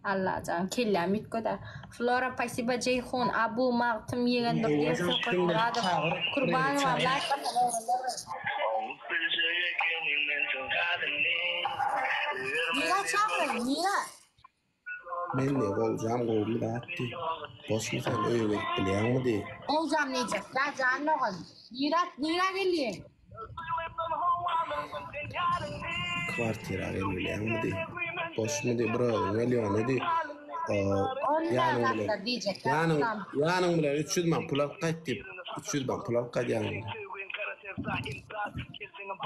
Allajan kelläm üýtgedä. Flora pasiba Jeýhun Abu Magtym Ýegen Durdyýew Söhbet Myradow Kurbanowa laýk basan oglanlar Nira çagyryň Nira. Men diý goljam gowumy zat diý. Boşmy sen öýe gelip bilýäňmi diý. Goljam diýjek da jan dogan. Nira nira gelýäň. Kwartira gel bilýäňmi diý. Boşmy diý bir özüň gel ýöne diý. Ýanyň bilen ýanyň ýanyň bilen 300 man pul alyp gaýt diýip 300 man pul alyp gaýt ýanyň bilen.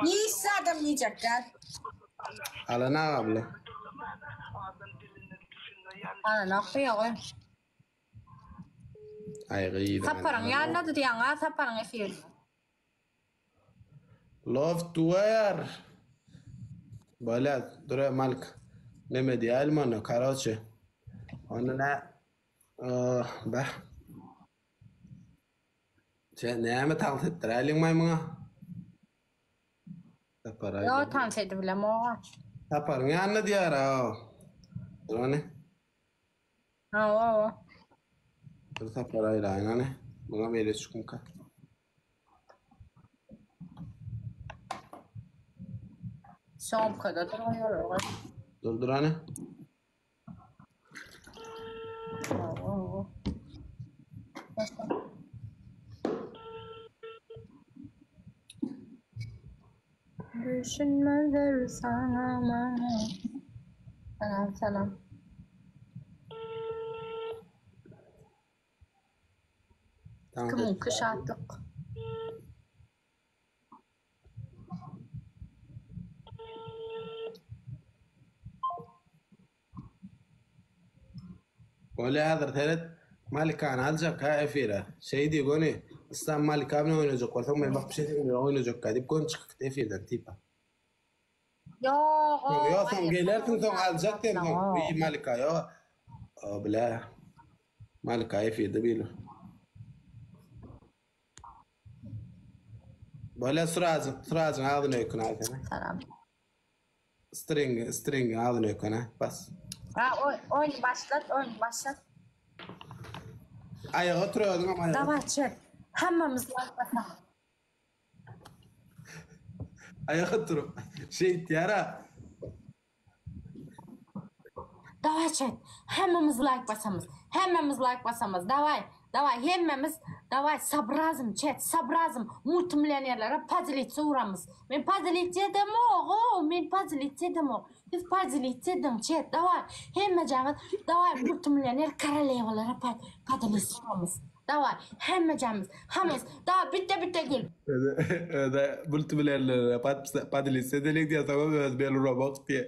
Nişe adam diýjek da. Alan aga bile. Alanok diýogy. Aý gyz. Saparyň ýanynda diýýäň a Saparyň efirinde. Love to wear. Bolýa, dur Malik. Neme diýäýlim onda, karoçe. Onda nä bah. Sen näme tans etdiräýliň maýmyňa? Sapar aýdym. Ýok, tans edibilemok-a. Saparyň ýanynda diýýär-a. Dur hany. Hawa, hawa. Dur Sapar aýraýyn hany. Muňa beýle çykmyka? Sýomkada durýarlar. Dur dur hany. Düşünmezler saňa maňa. Salam salam. Kimiňki şatlyk. Bolýa häzir seret Malikany aljak ha efire. Şeý diý göni Yslam Malika bilen oýnajak bolsaň men bak bir şey bilen oýnajakka diýip göni çykyp git efirden tipa. Ýok, Ýok soň gelersiň soň aljak sen soň. Wiý Malika ýok. O bile. Malika efirde bile. Bolýa Surajyň Surajyň agzyny öýkün aýsana. Salam. String stringiň agzyny öýkün ha bas. Ha oý oýny başlat oýny başlat. Aýaga otur özüňem aýaga. Daway çek. Hammamiz like basalım. Aýaga oturyp şeýtýär-a. Daway chat. Hemmemiz like basamyz. Hemmemiz like basamyz. Daway. Daway hemmemiz. Daway sabrazym chat. Sabrazym. Multimillionerlere podelиться uramyz. Men podelиться edemok. O, men podelиться edemok. Siz podelиться ediň chat. Daway. Hemmejäňiz daway multimillioner korolewalara podelиться uramyz. Daway. Hemmejämiz. Hamiz. Daway bitte bitte gül. Özi özi multimillionerlere podelиться edeliň diýýär, soňam özi bel uramok diýýär.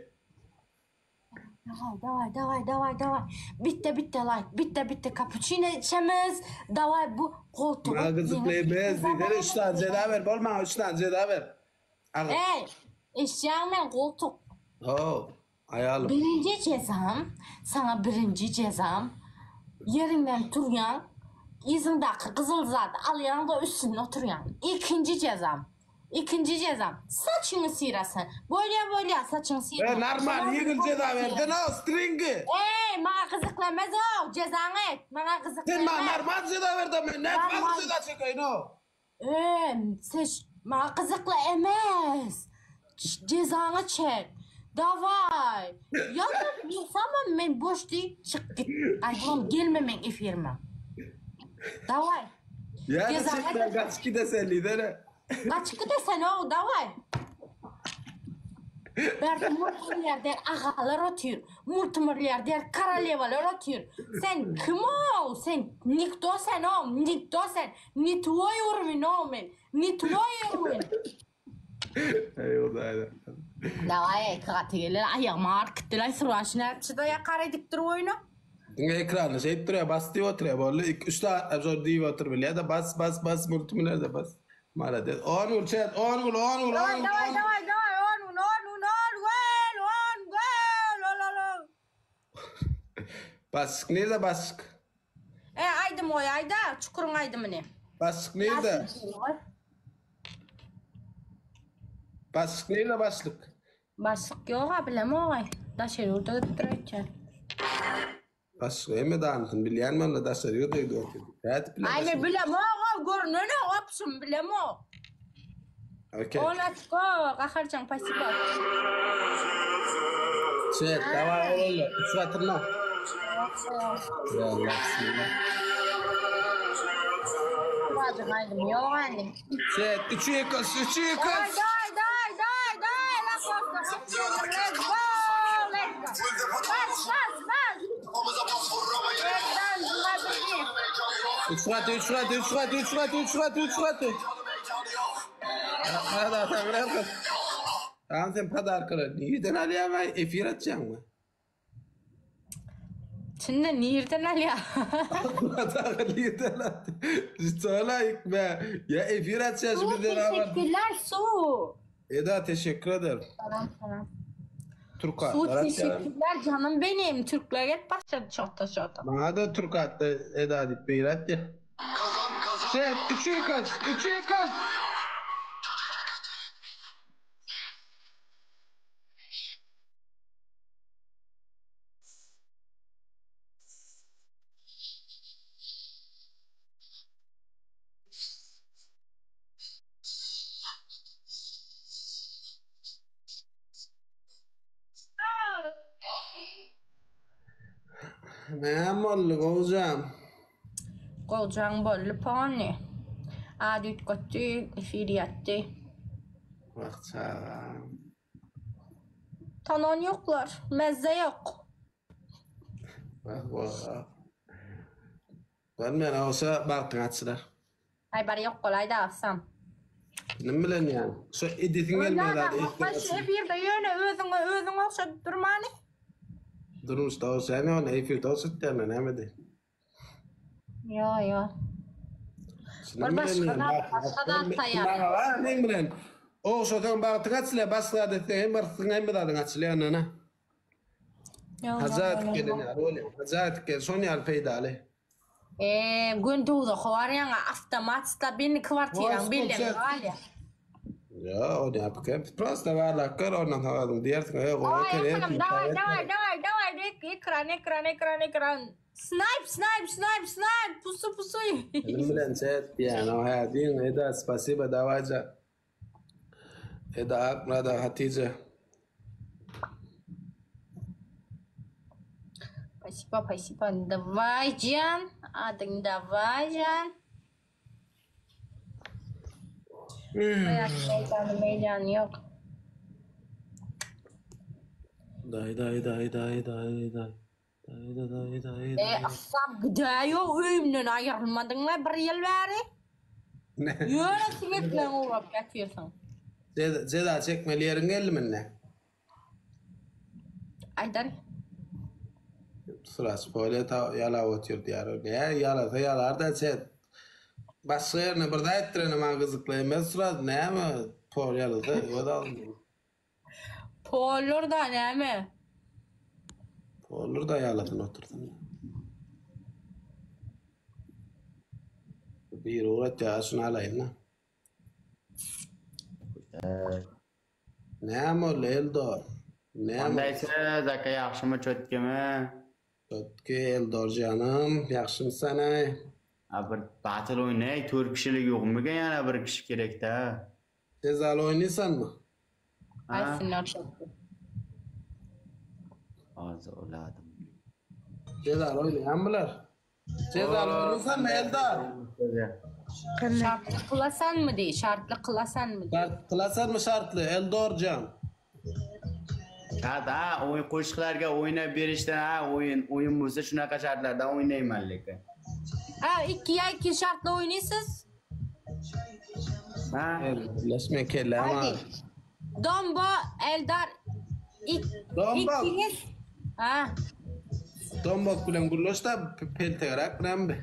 Daway, daway, daway, daway, daway. Bitte, bitte like, bitte, bitte kapuçino içemiz. Daway bu koltugy. Maňa gyzykly emes diýsene 3 sany jeza ber, bol maňa 3 sany jeza ber. Agyr. Ey, eşýäň men koltuk. How, aýalym. Birinji jezam, saňa birinji jezam. Ýeriňden turýaň, yzyňdaky gyzyl zady alýaň-da üstünde oturýaň. Ikinji jezam. Ikinji jezam, saçyňy syrasan. Bolýa bolýa, saçyňy syra. E, normal ýeňil jeza berdin-ow, stringi. Eý, maňa gyzyklanmaz-ow, jezaňy aýt, maňa gyzyklanmaz. Sen maňa normal jeza berdiň, men nädip agyr jeza çekeýin-ow? Eý, seş, maňa gyzykly emes. Jezaňy çek. Dawaý. Ýa-da ýoksamam men boş diý, çyk git. Gaýdybam gelme meň efirime. Dawaý. Ýa-da çekmän gaçyp gidesen diýsene. Gaçyp gidesen-ow, dawaý. Bärde multimilliarder agalar otyr, multimilliarder korolewalar otyr. Sen kim-ow? Sen nikto sen-ow, nikto sen. Ne twoý urwin-ow men, ne twoý urwin. Eý Hudaý. Dawaý, iki gaty geler, aýagym agyryp gitdi-laý, Suraş nädip çydaýar, kar edip dur oýna. Diňe ekranda şeýdip durýar, bas diýip oturýar, boldy. Iki, üç sagatlap şol diýip otur bilýär-de, bas, bas, bas, multimilerde bas. Malades. On gül chat, on gül, on gül, on Daway, gül, daway, on gül. daway, daway, on gün, on gün, on gün, on gün, ol, ol, ol. Başlyk nirde başlyk? E, aýdym goýaýda, çukuryň aýdymyny. Başlyk nirde? Başlyk nirde başlyk? Başlyk ýog-a, bilemog-aý. Daşary ýurda gidipdir öýtýän. Başga hemme danysyny bilýän walla daşary ýurt öýde otyr. Nädip biler Aý men daşary? bilemok-ow görünenok opşum bilemok. Okey. O let's go Gaharjaň pasiba. Çet, daway oglanlar, üç batyrma. Ya Allah bismillah. Bacım aýdym ýok indi. Çet, üçü yıkız, üçü Daý yıkız. daý daý daý daý let's go let's go let's go. Bas bas bas. Elden hadi. Üç katı, üç katı, üç katı, üç katı, üç katı, üç katı. Hadi sen buraya kız. Tamam sen padarkalar. Nirden alýar ben? Efir atacağım mı? Çinne nirden alýar? Padarka nirden at? Söyle be. Ya efir atacağız Su şimdi beraber. teşekkürler su. Eda teşekkür ederim. Tamam tamam. Türk Su atlar atacağım. teşekkürler canım benim. Türkler hep başladı çok da çok da. Bana da Türk attı Eda deyip bir attı. Sen üçü kaç, üçü kaç. Ne oldu hocam? Golcan bolly pony. Ady üýtgetdi, efir ýatdy. Bak çağam. Tanan ýoklar, mezze ýok. Bak bak. Ben men olsa bagtyň açylar. Aý bar ýok bolaý da alsam. Nim bilen yani. Şu edisin gelmedi Öyle hadi. baş efirde ýöne özüňe özüň ogşadyp durmany. Durmuşda olsa ne ona efirde olsa diýen näme de. Ýo ýo. Bir başga zat, başga zat taýýar. Ne bilen? O şodan bagtyň açylar, başga da hem barsyň hem zadyň açylar nana. Ýo. Hazat gelen ýaly bolýar. Hazat gel şon ýaly peýdaly. Eee, gün dowzaha barýaň, awtomat stabilny kwartiraň Oý, belli sponsor. galýar. Ya o ne yapık? Prosta varlak kör ondan havadan diýersiň. Ey gowy Daway eken, ýakalım, ey, daway, daway, daway, daway, ek- ekran, ekran, ekran, ekran. Snipe, snipe, snipe, snipe, pusu, pusu. Benim bilen chat yani o hayatın Eda spasiba davaca. Eda Akmurada Hatice. Спасибо, спасибо. Давай, Джан. Adyň давай, Джан. Hayat meydanı meydanı yok. Day day day day day day. Day day day day E, day. assam gıda yok öýümden aýrylmadyň la bir ýyl bäri. Ne? Ýöne siňekleň ugrap ýatyrsyň. Ceza, ceza çekmeli yerin geldi mi ne? Aýdan. Sırası böyle ta yala otur diyar. Ne yalasa yalar da chat. Başka yerine burada ettirene man kızıklayayım. Surat ne mi? Por yalasa o da almıyor. Polur da näme? Olur da yalasın otursun. Bir uğrat ya şunu alayım la. Näme boldy Eldor? Näme? Qandaýsiz aka ýagşymy çötkimi? Çötki Eldor janym, ýagşymy sen-aý? A bir battle oýnaý, 4 kişilik ýokmyka ýana bir kişi gerekdä. Cezaly oýnaýsanmy? Ha? Aýtsynlar çökdi. Az oladım. Cezaly oýnaýan bular. Cezaly oýnaýsanmy Eldor? Şartly kylasanmy diý, şartly kylasanmy diý. Şart kylasanmy şartly Eldor jan? Şart ha, o'yin qo'shiqlarga o'ynab berishdan ha, o'yin o'yin bo'lsa shunaqa shartlarda o'ynayman lekin. Ha, 2 ýa 2 şartly oýnaýsyz. Ha? Birleşme kelle ama. Hadi. Dombo, Eldar, ik, Dombo. ikiniz. Ha, Dombok bilen gürleş da peltegerak bilen bi.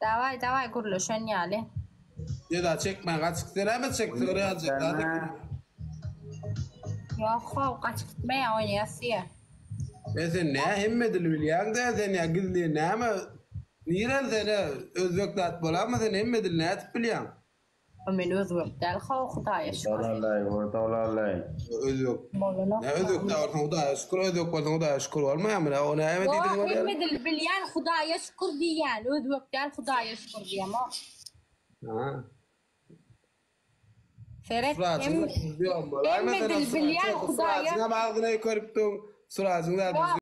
davay davay gürleşen ýaly. Ceza çekme kaçık sen çek oraya alacak. Daha da- Ýok, how gaçyp gitme ýa oýnaýasy ýa. E sen ne hemme dili bilýäň de sen ya gizli näme? Nirel sen e, özbek zat bolanmy sen hemme dili nädip bilýäň? Men özbek däl hawa Hudaýa şükür. Dolarlaý, o dolarlaý. Özbek. Bolanok. Ne özbek däl bolsaň Hudaýa şükür, özbek bolsaň Hudaýa şükür bolmaýarmy? Ne o näme Ýok, diýdiň bolýar? hemme dil bilýän Hudaýa şükür diýýän, özbek däl Hudaýa şükür diýemok. Ha. Seret, Surajyň hem hemme dil bilýän Hudaýa Surajyň agzyna görüpdiň. Surajyň zadyny Ýok.